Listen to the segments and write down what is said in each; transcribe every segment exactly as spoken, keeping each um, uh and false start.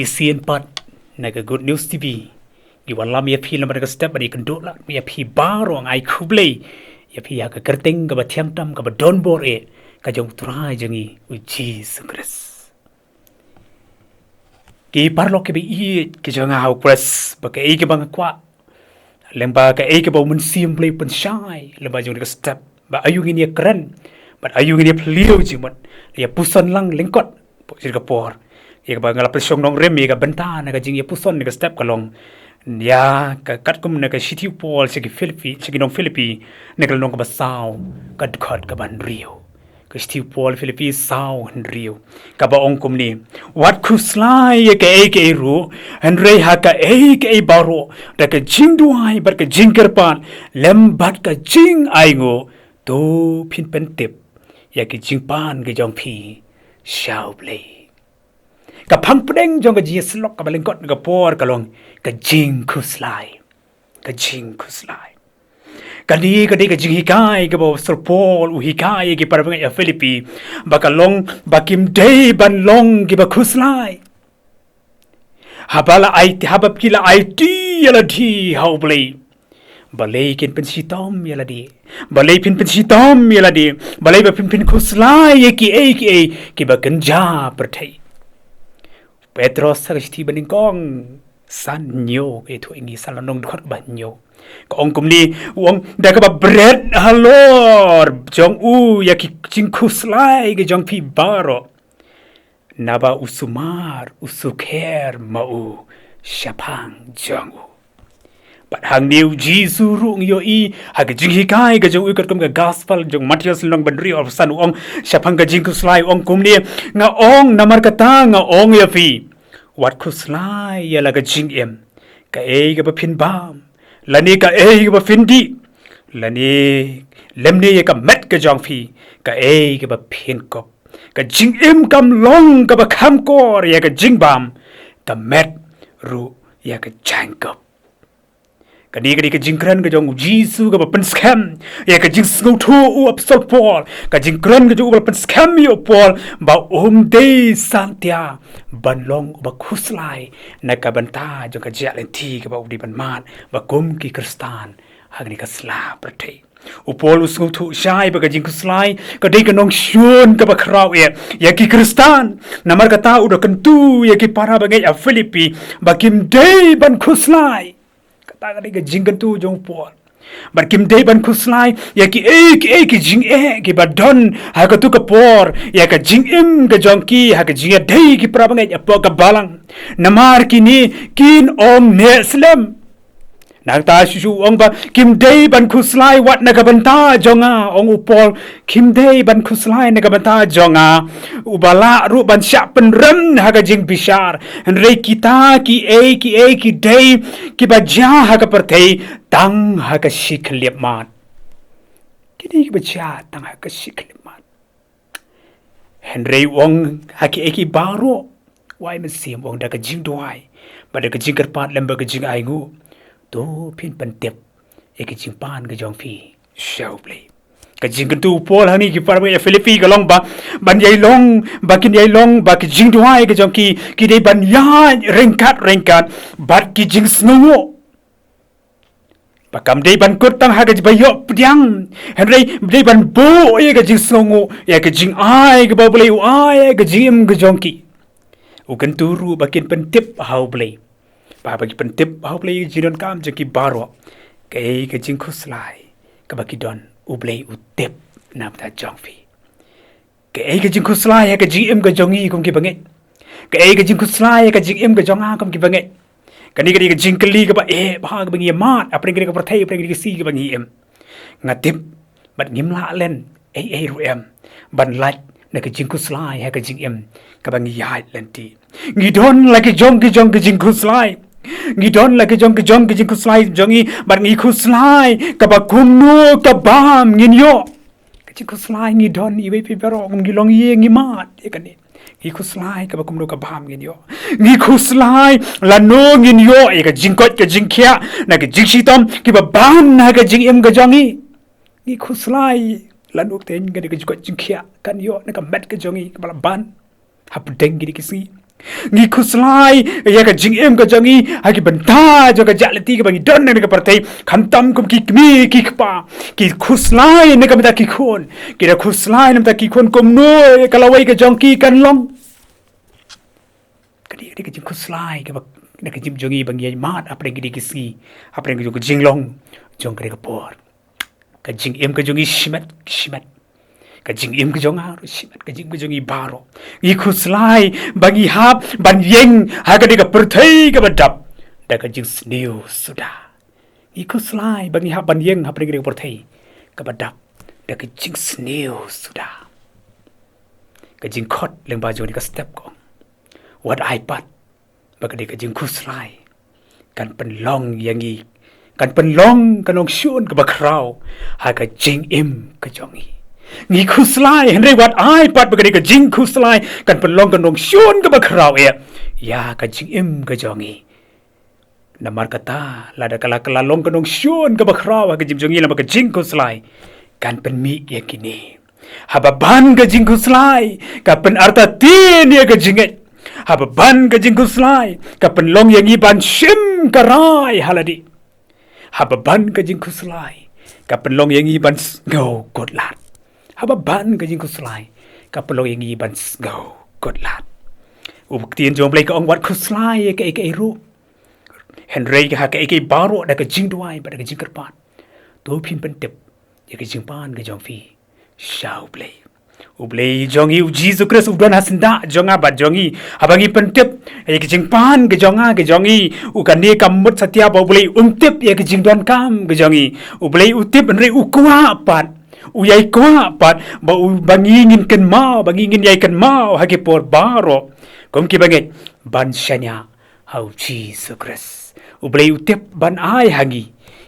Shisien pat na ka Good News T V ngi wanlam ïa phi lem bad ka step bad ïakynduh lad ïa phi baroh, nga ai khublei ïa phi ha ka kyrteng kaba thiang tam kaba don bor eh ka jong u Trai jong ngi u Jisu Khrist. Ki paralok kiba ïeit ki jong nga ha u Khrist, ba kaei kaba nga kwah lem bad kaei kaba u Mynsiem Blei u pynshai lem bad jong ka step, ba aïu ngin ïakren bad aïu ngin ïaphylliew jingmut, ïapuson lang lyngkot pok jingkapor ïa kaba nga la pynshong nongrim ïa ka bynta na ka jingïapuson na ka step ka long ïa ka katkum na ka shithi u Paul sha ki Philippi, sha ki nong Philippi, na ka lynnong kaba saw, ka dkhot kaba hynriew. Ka shithi u Paul Philippi saw hynriew, kaba ong kumne: Wat khuslai ïa kaei kaei ruh, hynrei ha kaei kaei baroh da ka jingduwai bad ka jingkyrpad lem bad ka jingainguh, to phin pyntip ïa ki jingpan ki jong phi sha u Blei. Ka phang pdeng jong ka jingïasyllok kaba lyngkot na ka por ka long ka jingkhuslai. Ka jingkhuslai. Kane ka dei ka jinghikai kaba u Apostol Paul u hikai ïa ki para bangeit ha Philippi, ba ka long ba kim dei ban long kiba khuslai. Haba la ai, haba ki la aiti ïa lade ha u Blei, balei kin pynshitom ïa lade? Balei phin pynshitom ïa lade? Balei ba phin pynkhuslai ïa kiei kiei kiba kynja pyrthei? Petros ha ka shithi banyngkong san hynñiew, ka ïathuh ïa ngi, san lynnong dkhot kaba hynñiew. Ka ong kumne, u ong, da kaba bret halor jong u ïa ki jingkhuslai ki jong phi baroh, naba u sumar u sukher ma u shaphang jong u. Bad hangne u Jisu ruh ngi ïohi ha ka jinghikai ka jong u katkum ka gospel jong Mathaios lynnong ba hynriew, san u ong shaphang ka jingkhuslai, u ong kumne: Nga ong, namar kata nga ong ïa phi, wat khuslai ïa la ka jingim, kaei kaba phin bam, lane kaei kaba phin dih, lane lymne ïa ka met ka jong phi, kaei kaba phin kup. Ka jingim kam long kaba kham kor ïa ka jingbam, ka met ruh ïa ka jingkup. Kane ka dei ka jingkren ka jong u Jisu kaba pynskhem ïa ka jingsngewthuh u Apostol Paul. Ka jingkren ka jong u ba la pynskhem ïa u Paul ba um dei satia ban long uba khuslai na ka bynta jong ka jingïaid lynti kaba u dei ban mad ba kum ki Khristan ha kane ka sla pyrthei. U Paul u sngewthuh shai ba ka jingkhuslai ka dei ka nongshun kaba khraw eh ïa ki Khristan. Namar kata u da kyntu ïa ki para bangeit ha Philippi ba kim dei ban khuslai. Kata ka dei ka jingkyntu jong u Paul. Bad kim dei ban khuslai ïa kiei kiei ki jingeh kiba don ha katu ka por ïa ka jingim ka jong ki, ha ka jingïadei ki para bangeit hapoh ka balang. Namar kine kin ym neh slem. Nangta shuh shuh u ong ba kim dei ban khuslai wat na ka bynta jong nga, ong u Paul. Kim dei ban khuslai na ka bynta jong nga, uba lah ruh ban shah pynrem ha ka jingbishar. Hynrei kita kiei kiei ki dei kiba jia ha ka pyrthei tang ha ka shi khyllipmat. Ki dei kiba jia tang ha ka shi khyllipmat. Hynrei u ong ha kiei kiei baroh, u ai mynsiem, u ong da ka jingduwai bad da ka jingkyrpad lem bad ka jingainguh, to phin pyntip ïa ka jingpan ka jong phi sha u Blei. Ka jingkyntu u Paul hangne ïa ki para bangeit ha Philippi ka long ba ban ïai long, ba kin ïai long ba ka jingduwai ka jong ki ki dei ban ïaid ryngkat ryngkat bad ki jingsngewnguh. Ba kam dei ban kut tang ha ka jingïoh pdiang, hynrei dei ban buh ïa ka jingsngewnguh ïa ka jingai kaba u Blei u ai ïa ka jingim ka jong ki. U kyntu ruh ba kin pyntip ha u Blei. Ba, ba kin pyntip ha u Blei ïa ka jingdonkam jong ki baroh. Kaei ka jingkhuslai kaba ki don, u Blei u tip na ka bynta jong phi. Kaei ka jingkhuslai ha ka jingim ka jong ngi kum ki bangeit? Kaei ka jingkhuslai ha ka jingim ka jong nga kum ki bangeit? Kane ka dei ka jingkylli kaba eh bha kaba ngi ïa mad, hapdeng kane ka pyrthei, hapdeng kane ka sngi kaba ngi im. Nga tip bad ngim lah len ei ei ruh em ban lait na ka jingkhuslai ha ka jingim kaba ngi ïaid lynti. Ngi don la ki jong ki jong ki jingkhuslai. Ngi don la ki jong ki jong ki jingkhuslai jong ngi, bad ngi khuslai kaba kumno ka bam ngin ïoh. Ka jingkhuslai ngi don, iwei pa iwei baroh ngi long ïa ngi mad ïa kane. Ngi khuslai kaba kumno ka bam ngin ïoh. Ngi khuslai lano ngin ïoh ïa ka jingkoit ka jingkhiah na ka jingshitom kiba ban ha ka jingim ka jong ngi. Ngi khuslai lano teng kane ka jingkoit jingkhiah kan ïoh na ka met ka jong ngi kaba la ban hapdeng kine ki sngi. Ngi khuslai ïa ka jingim ka jong ngi ha ki bynta jong ka jingïaid lynti kaba ngi don ha kane ka pyrthei, khamtam kum ki kmie ki kpa. Ki khuslai na ka bynta ki khun, ki da khuslai na ka bynta ki khun kumno ka lawei ka jong ki kan long. Ka dei ka jingkhuslai kaba na ka jingim jong ngi ba ngi ïa mad hapdeng kine ki sngi, hapdeng ka jinglong jong kane ka por. Ka jingim ka jong ngi shimet shimet. Ka jingim ka jong nga ruh shimet, ka jingim ka jong ngi baroh. Ngi khuslai ba ngi hap ban ïeng ha kane ka pyrthei kaba dap da ka jingsniew suda. Ngi khuslai ba ngi hap ban ïeng hapdeng kane ka pyrthei kaba dap da ka jingsniew suda. Ka jingkhot lyngba jong kane ka step ka ong, wat ai pat ba ka dei ka jingkhuslai kan pynlong ïa ngi, kan pynlong ka nongshun kaba khraw ha ka jingim ka jong ngi. Ngi khuslai, hynrei wat ai pat ba ka dei ka jingkhuslai kan pynlong ka nongshun kaba khraw eh ïa ka jingim ka jong ngi. Namar kata, lada ka la, ka la long ka nongshun kaba khraw ha ka jingim jong ngi, namar ka jingkhuslai kan pynmih ïa kine. Haba ban ka jingkhuslai ka pynartatien ïa ka jingngeit. Haba ban ka jingkhuslai ka pynlong ïa ngi ban shim ka rai ha lade. Haba ban ka jingkhuslai ka pynlong ïa ngi ban sngew khuslai. Haba ban ka jingkhuslai ka pynlong ïa ngi ban sngew khuslai. U ktien jong U Blei ka ong, wat khuslai ïa kaei kaei ruh, hynrei ha kaei kaei baroh da ka jingduwai bad da ka jingkyrpad, to phin pyntip ïa ka jingpan ka jong phi sha U Blei. U Blei jong ngi U Jisu Khrist u don ha syndah jong nga bad jong ngi. Haba ngi pyntip ïa ka jingpan ka jong nga ka jong ngi, u kane kam mut satia ba U Blei um tip ïa ka jingdonkam ka jong ngi. U Blei u tip, hynrei u kwah pat, u ïai kwah pat ba u, ba ngi ngin kynmaw, ba ngi ngin ïai kynmaw ha ki por baroh kum kiba ngeit ban shaniah ha U Jisu Khrist. U Blei u tip ban ai ha ngi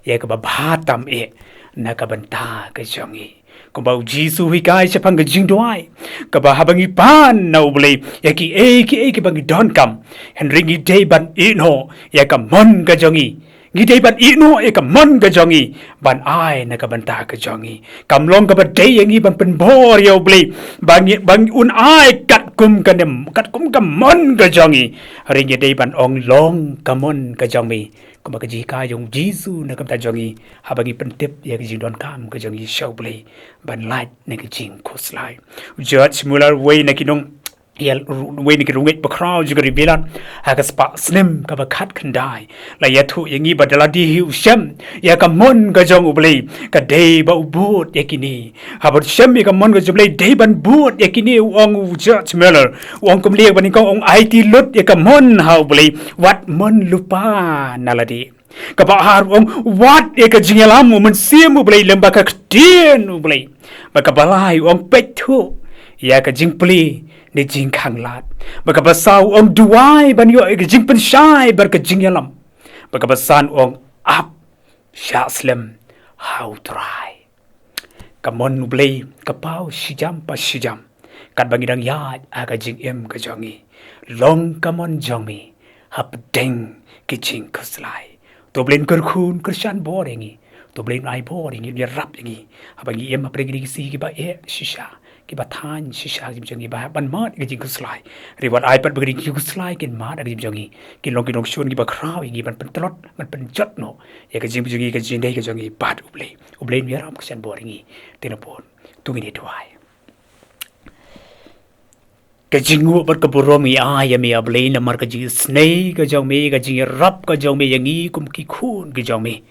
ïa kaba bha tam eh na ka bynta ka jong ngi. Kumba U Jisu u hikai shaphang ka jingduwai, kaba haba ngi pan na U Blei ïa kiei kiei kiba ngi donkam, hynrei ngi dei ban ïehnoh ïa ka mon ka jong ngi. Ngi dei ban ïehnoh ïa ka mon ka jong ngi ban ai na ka bynta ka jong ngi. Kam long kaba dei ïa ngi ban pynbor ïa U Blei ba ngi, ba ngi un ai katkum ka nem, katkum ka mon ka jong ngi. Hynrei ngi dei ban ong, long ka mon ka jong me, kumba ka jinghikai jong U Jisu na ka bynta jong ngi haba ngi pyntip ïa ka jingdonkam ka jong ngi sha U Blei ban lait na ka jingkhuslai. U George Muller, uwei na ki nong ïa, uwei na ki riewngeit bakhraw jong ka ri Billiard ha ka spah snem kaba khatkhyndai, la ïathuh ïa ngi ba da lade hi u shem ïa ka mon ka jong U Blei, ka dei ba u bud ïa kine. Haba u shem ïa ka mon ka jong U Blei, dei ban bud ïa kine, u ong u George Muller. U ong kumne, ba nyngkong u ong, aiti lut ïa ka mon ha U Blei, wat mon lypa na lade. Kaba ar u ong, wad ïa ka jingïalam U Mynsiem U Blei lyngba ka ktien U Blei. Bad kaba lai u ong, peit thuh ïa ka jingplie ne jingkhanglad. Bad kaba saw u ong, duwai ban ïoh ïa ka jingpynshai bad ka jingïalam. Bad kaba san u ong, ap shah slem ha U Trai. Ka mon U Blei ka paw shi jam pa shi jam katba ngi dang ïaid ha ka jingim ka jong ngi. Long ka mon jong me hapdeng ki jingkhuslai. To U Blei un kyrkhu, un kyrshan bor ïa ngi. To U Blei un ai bor ïa ngi, un ïarap ïa ngi haba ngi im hapdeng kine ki sngi kiba eh shisha, kiba thaiñ shisha ha ka jingim jong ngi, ba ban mad ïa ka jingkhuslai. Hynrei wat ai pat ba kine ki jingkhuslai kin mad ha ka jingim jong ngi, kin long ki nongshun kiba khraw ïa ngi ban pyntlot, ban pynjot noh ïa ka jingim jong ngi, ka jingdei ka jong ngi bad U Blei. U Blei un ïarap, kyrshan bor ïa ngi. Te na pun to ngin ïa duwai. Ka jingnguh bad ka burom ngi ai ïa me, A Blei, namar ka jingisynei ka jong me, ka jingïarap ka jong me ïa ngi kum ki khun ki jong me.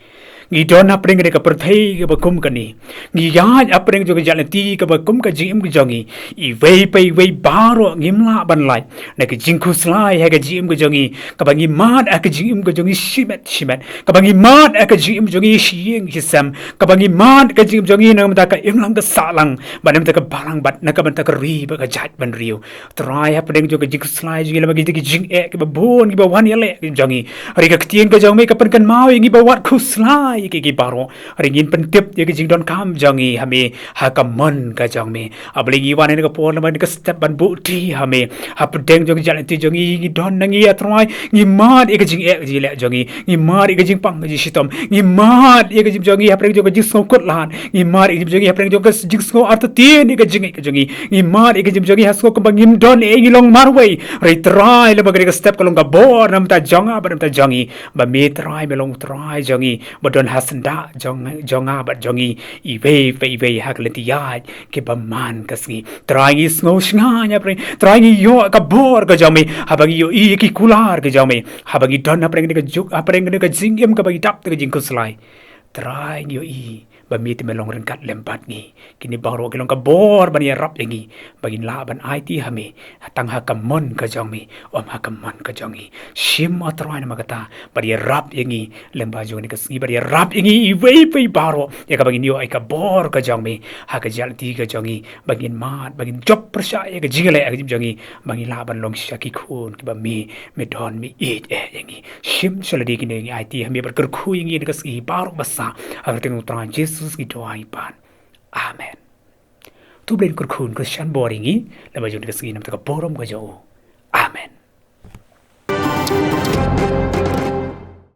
Ngi don hapdeng kane ka pyrthei kaba kum kane. Ngi ïaid hapdeng jong ka jingïaid lynti kaba kum ka jingim ka jong ngi. Iwei pa iwei baroh ngim lah ban lait na ka jingkhuslai ha ka jingim ka jong ngi, kaba ngi mad ha ka jingim ka jong ngi shimet shimet, kaba ngi mad ha ka jingim jong ngi shi ïing shi sem, kaba ngi mad ha ka jingim jong ngi na ka bynta ka imlang ka sahlang, bad na ka bynta ka balang, bad na ka bynta ka ri bad ka jaitbynriew. Trai, hapdeng jong ka jingkhuslai jong ngi lem bad ki jingeh kiba bun kiba wan ïaleh jong ngi, hynrei ka ktien ka jong me ka pynkynmaw ïa ngi ba wat khuslai ïa ki baroh. Hynrei ngin pyntip ïa ka jingdonkam jong ngi ha me, ha ka mon ka jong me. A Blei, ngi wan ha kane ka por namar kane ka step ban buh kti ha me. Hapdeng jong ka jingïaid lynti jong ngi, ngi don na ngi, A Trai, ngi mad ïa ka jingeh ka jingleh jong ngi. Ngi mad ïa ka jingpang ka jingshitom. Ngi mad ïa ka jingim jong ngi hapdeng jong ka jingsngewkut lad. Ngi mad ïa ka jingim jong ngi hapdeng jong ka jingsngew artatien ïa ka jingngeit ka jong ngi. Ngi mad ïa ka jingim jong ngi ha sngewbha kumba ngim don ei, ngi long marwei. Hynrei Trai, lem bad kane ka step ka long ka bor na ka bynta jong nga bad na ka bynta jong ngi. Ba me Trai me long Trai jong ngi, ba don ha syndah jong, jong nga bad jong ngi iwei pa iwei ha ka lynti ïaid kaba man ka sngi. Trai, ngi sngew shngaiñ, Trai, Trai, ngi ïoh ka bor ka jong me haba ngi ïohi ïa ki kular ka jong me, haba ngi don hapdeng kane ka juk, hapdeng kane ka jingim kaba ngi dap da ka jingkhuslai. Trai, ngi ïohi ba me te me long ryngkat lem bad ngi. Kine baroh ki long ka bor ban ïarap ïa ngi ba ngin lah ban aiti ha me tang ha ka mon ka jong me, ym ha ka mon ka jong ngi. Shim, A Trai, namar kata, bad ïarap ïa ngi lyngba jong kane ka sngi, bad ïarap ïa ngi iwei pa iwei baroh ïa kaba ngin ïoh ïa ka bor ka jong me ha ka jingïaid lynti ka jong ngi, ba ngin mad, ba ngin jop pyrshah ïa ka jingïaleh ha ka jingim jong ngi, ba ngin lah ban long shisha ki khun kiba me, me don, me ïeit eh ïa ngi. Shim sha lade kine ngi aiti ha me bad kyrkhu ïa ngi ha kane ka sngi baroh ba sah. Ha ka kyrteng U Trai Jesus ngi duwai pat. Amen. To U Blei un kyrkhu un kyrshan bor ïa ngi lyngba jong kane ka sngi na ka bynta ka burom ka jong u.